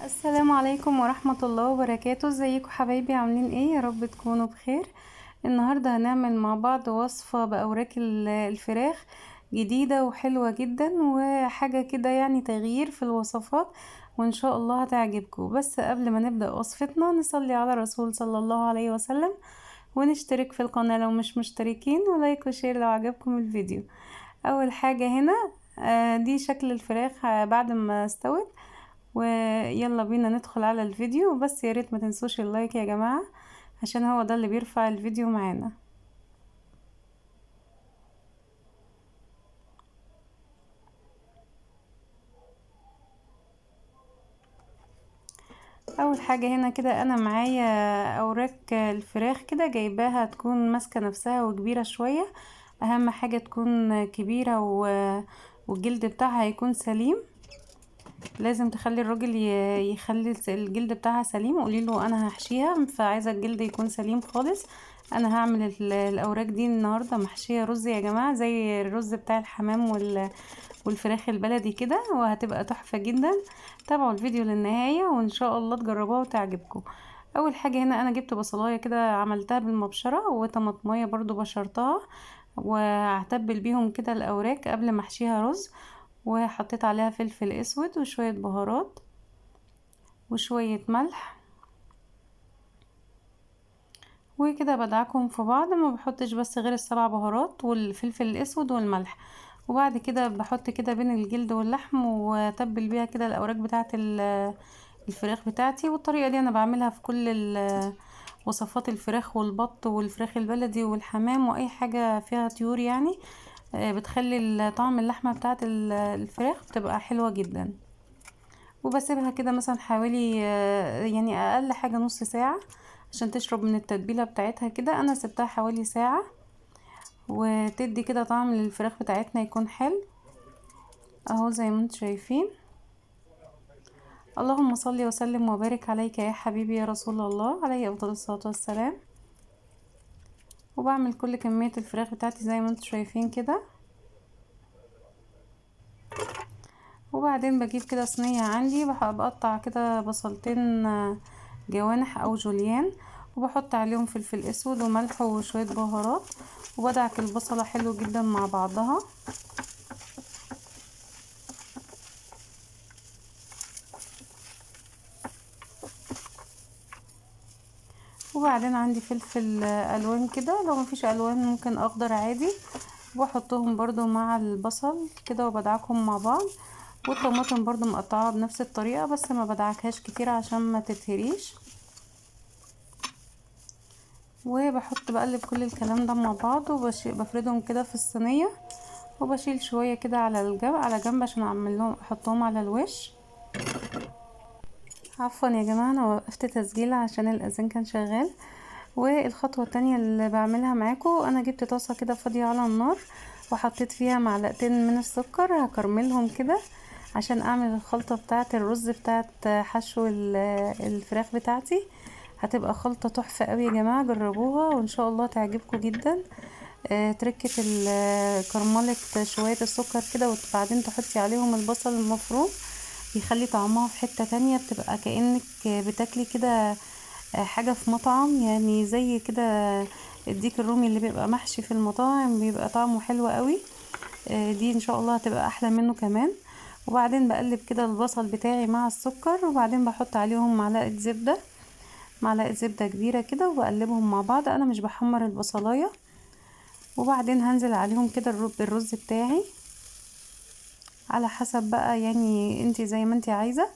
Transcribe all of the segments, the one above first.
السلام عليكم ورحمة الله وبركاته. ازيكم حبايبي، عاملين ايه؟ يا رب تكونوا بخير. النهاردة هنعمل مع بعض وصفة بأوراك الفراخ جديدة وحلوة جدا، وحاجة كده يعني تغيير في الوصفات، وان شاء الله هتعجبكم. بس قبل ما نبدأ وصفتنا نصلي على الرسول صلى الله عليه وسلم، ونشترك في القناة لو مش مشتركين، و like و share لو عجبكم الفيديو. اول حاجة هنا دي شكل الفراخ بعد ما استوت، ويلا بينا ندخل على الفيديو. بس يا ريت ما تنسوش ال like يا جماعة، عشان هو ده اللي بيرفع الفيديو معانا. اول حاجة هنا كده انا معايا اوراق الفراخ كده، جايباها تكون ماسكة نفسها وكبيرة شوية. اهم حاجة تكون كبيرة والجلد بتاعها يكون سليم. لازم تخلي الراجل يخلي الجلد بتاعها سليم، قولي له انا هحشيها، فعايزه الجلد يكون سليم خالص. انا هعمل الاوراق دي النهارده محشيه رز يا جماعة، زي الرز بتاع الحمام والفراخ البلدي كده، وهتبقى تحفة جدا. تابعوا الفيديو للنهاية وان شاء الله تجربوها وتعجبكم. اول حاجة هنا انا جبت بصلايه كده عملتها بالمبشره، وطماطميه برضو بشرتها، وهتبل بيهم كده الاوراق قبل ما احشيها رز. وحطيت عليها فلفل اسود وشوية بهارات وشوية ملح، وكده بدعكم في بعض. ما بحطش بس غير السبع بهارات والفلفل الاسود والملح. وبعد كده بحط كده بين الجلد واللحم، واتبل بيها كده الاوراق بتاعه الفراخ بتاعتي. والطريقة دي انا بعملها في كل وصفات الفراخ والبط والفراخ البلدي والحمام واي حاجة فيها طيور، بتخلي طعم اللحمة بتاعه الفراخ بتبقى حلوة جدا. وبسيبها كده مثلا حوالي اقل حاجة نص ساعة عشان تشرب من التتبيله بتاعتها كده. انا سبتها حوالي ساعة، وتدي كده طعم للفراخ بتاعتنا يكون حلو اهو زي ما انتم شايفين. اللهم صل وسلم وبارك عليك يا حبيبي يا رسول الله، عليه افضل الصلاة والسلام. وبعمل كل كمية الفراخ بتاعتي زي ما انتم شايفين كده. وبعدين بجيب كده صينية عندي، بقطع كده بصلتين جوانح او جوليان، وبحط عليهم فلفل اسود وملح وشوية بهارات، وبدعك البصله حلو جدا مع بعضها. وبعدين عندي فلفل الوان كده، لو مفيش الوان ممكن اخضر عادي، وبحطهم برضو مع البصل كده وبدعكهم مع بعض. والطماطم برضو مقطعاها بنفس الطريقة، بس ما بدعكهاش كتير عشان ما تتهريش. وبحط بقلب كل الكلام ده مع بعض، وبفردهم كده في الصينية، وبشيل شوية كده على الجنب على جنب عشان اعمل لهم احطهم على الوش. عفوا يا جماعة، انا وقفت تسجيل عشان الاذان كان شغال. والخطوة التانية اللي بعملها معاكم، انا جبت طاسه كده فاضية على النار، وحطيت فيها معلقتين من السكر، هكرملهم كده عشان اعمل الخلطة بتاعه الرز بتاعه حشو الفراخ بتاعتي. هتبقى خلطه تحفة قوي يا جماعة، جربوها وان شاء الله تعجبكم جدا. تركه كرمله شوية السكر كده، وبعدين تحطي عليهم البصل المفروم، بيخلي طعمها في حتة تانية، بتبقى كأنك بتاكلي كده حاجة في مطعم، زي كده الديك الرومي اللي بيبقى محشي في المطاعم، بيبقى طعمه حلو قوي. دي ان شاء الله هتبقى احلى منه كمان. وبعدين بقلب كده البصل بتاعي مع السكر، وبعدين بحط عليهم معلقة زبدة، معلقة زبدة كبيرة كده، وبقلبهم مع بعض. انا مش بحمر البصلاية. وبعدين هنزل عليهم كده الرز بتاعي على حسب بقى، انتي زي ما انتي عايزة.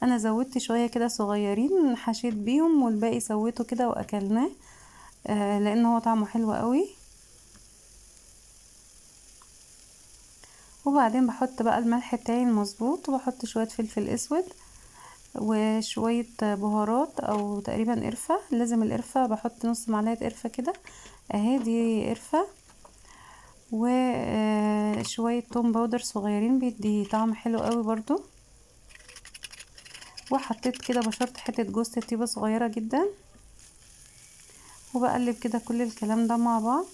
انا زودت شوية كده صغيرين حشيت بيهم، والباقي سويته كده واكلناه، لان هو طعمه حلو قوي. وبعدين بحط بقى الملح بتاعي المظبوط، وبحط شوية فلفل اسود وشوية بهارات او تقريبا قرفة، لازم القرفة، بحط نص معلقة قرفة كده اهي، دي قرفة، وشوية توم باودر صغيرين بيدي طعم حلو قوي برضو. وحطيت كده بشرت حتة جوز الطيبة صغيرة جدا، وبقلب كده كل الكلام ده مع بعض.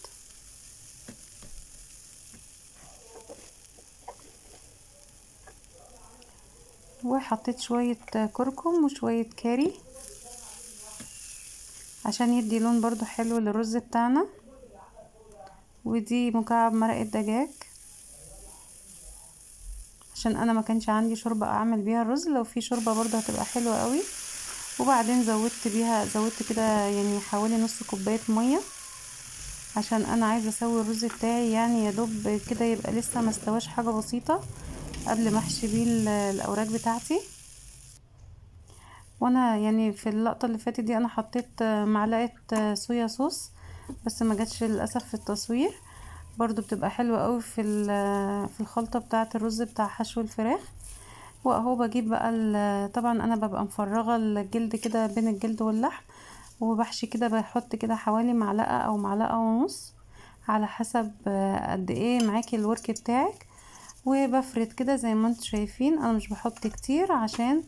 وحطيت شوية كركم وشوية كاري عشان يدي لون برضو حلو للرز بتاعنا. ودي مكعب مرقة دجاج عشان انا ما كانش عندي شوربة اعمل بيها الرز، لو في شوربة برضو هتبقى حلوة قوي. وبعدين زودت كده يعني حوالي نص كوباية مية عشان انا عايزة اسوي الرز بتاعي يعني يا دوب كده يبقى لسه ما استواش، حاجة بسيطة قبل ما احشي بيه الاوراق بتاعتي. وانا يعني في اللقطة اللي فاتت دي انا حطيت معلقة صويا صوص بس ما جاتش للأسف في التصوير، برضو بتبقى حلوة قوي في الخلطة بتاعة الرز بتاع حشو الفراخ. واهو بجيب بقى طبعا انا ببقى مفرغة الجلد كده بين الجلد واللحم، وبحشي كده، بحط كده حوالي معلقة او معلقة ونص على حسب قد ايه معاكي الورك بتاعك، وبفرد كده زي ما انتم شايفين. انا مش بحط كتير عشان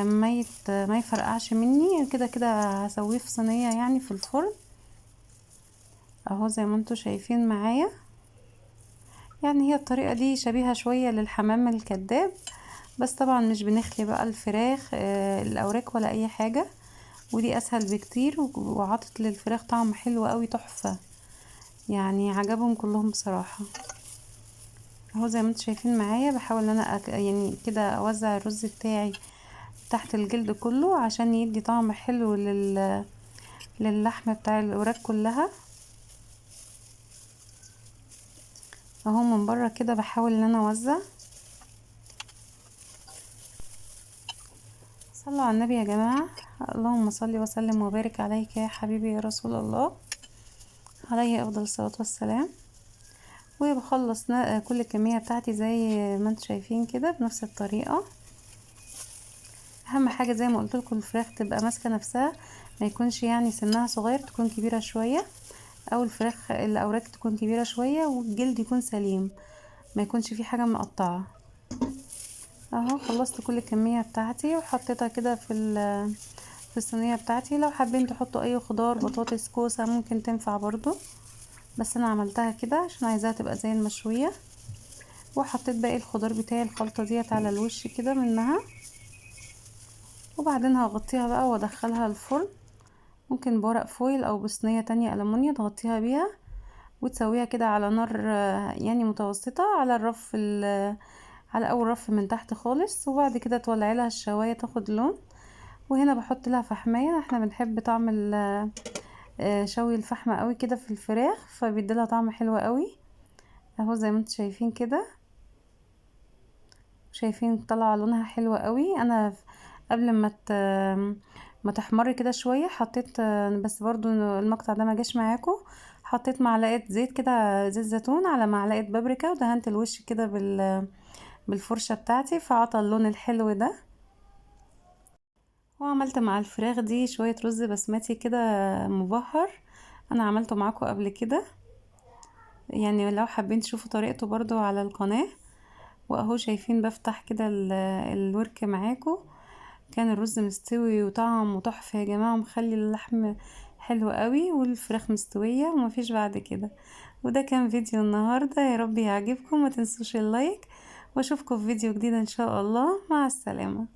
ما يفرقعش مني، كده كده هسويه في صينية يعني في الفرن اهو زي ما انتم شايفين معايا. يعني هي الطريقة دي شبيهة شوية للحمام الكذاب، بس طبعا مش بنخلي بقى الفراخ الاوراق ولا اي حاجة، ودي اسهل بكتير وعطت للفراخ طعم حلو قوي تحفة، يعني عجبهم كلهم بصراحة. اهو زي ما انتم شايفين معايا بحاول ان انا يعني كده اوزع الرز بتاعي تحت الجلد كله عشان يدي طعم حلو للحم بتاع الوراك كلها. اهو من بره كده بحاول ان انا اوزع. صلوا على النبي يا جماعة، اللهم صل وسلم وبارك عليك يا حبيبي يا رسول الله، عليه افضل الصلاة والسلام. وبخلص كل الكمية بتاعتي زي ما انتم شايفين كده بنفس الطريقة. اهم حاجة زي ما قلت لكم الفراخ تبقى ماسكة نفسها، ما يكونش يعني سنها صغير، تكون كبيرة شوية، او الفراخ الاوراق تكون كبيرة شوية، والجلد يكون سليم ما يكونش فيه حاجة مقطعة. اهو خلصت كل الكمية بتاعتي وحطيتها كده في الصينية بتاعتي. لو حابين تحطوا اي خضار، بطاطس، كوسة، ممكن تنفع برضو، بس انا عملتها كده عشان عايزاها تبقى زي المشوية. وحطيت باقي الخضار بتاعي الخلطة ديت على الوش كده منها، وبعدين هغطيها بقى وادخلها الفرن، ممكن بورق فويل او بصينية تانية ألمونيا تغطيها بيها، وتسويها كده على نار يعني متوسطة على الرف على اول رف من تحت خالص. وبعد كده تولعي لها الشواية تاخد لون. وهنا بحط لها فحماية، احنا بنحب طعم شوي الفحم قوي كده في الفراخ، فبيدي لها طعم حلو قوي. اهو زي ما انتم شايفين كده، شايفين طلع لونها حلو قوي. انا قبل ما تحمر كده شوية حطيت، بس برضو المقطع ده ما جاش معاكم، حطيت معلقه زيت كده، زيت زيتون على معلقه بابريكا، ودهنت الوش كده بالفرشه بتاعتي، فعطى اللون الحلو ده. وعملت مع الفراخ دي شوية رز بسمتي كده مبهر، انا عملته معاكم قبل كده، يعني لو حابين تشوفوا طريقته برضو على القناة. واهو شايفين بفتح كده الورك معاكم، كان الرز مستوي وطعمه تحفة يا جماعة، ومخلي اللحم حلو قوي والفراخ مستوية ومفيش بعد كده. وده كان فيديو النهاردة، يا رب يعجبكم، ما تنسوش اللايك، واشوفكم في فيديو جديد ان شاء الله. مع السلامة.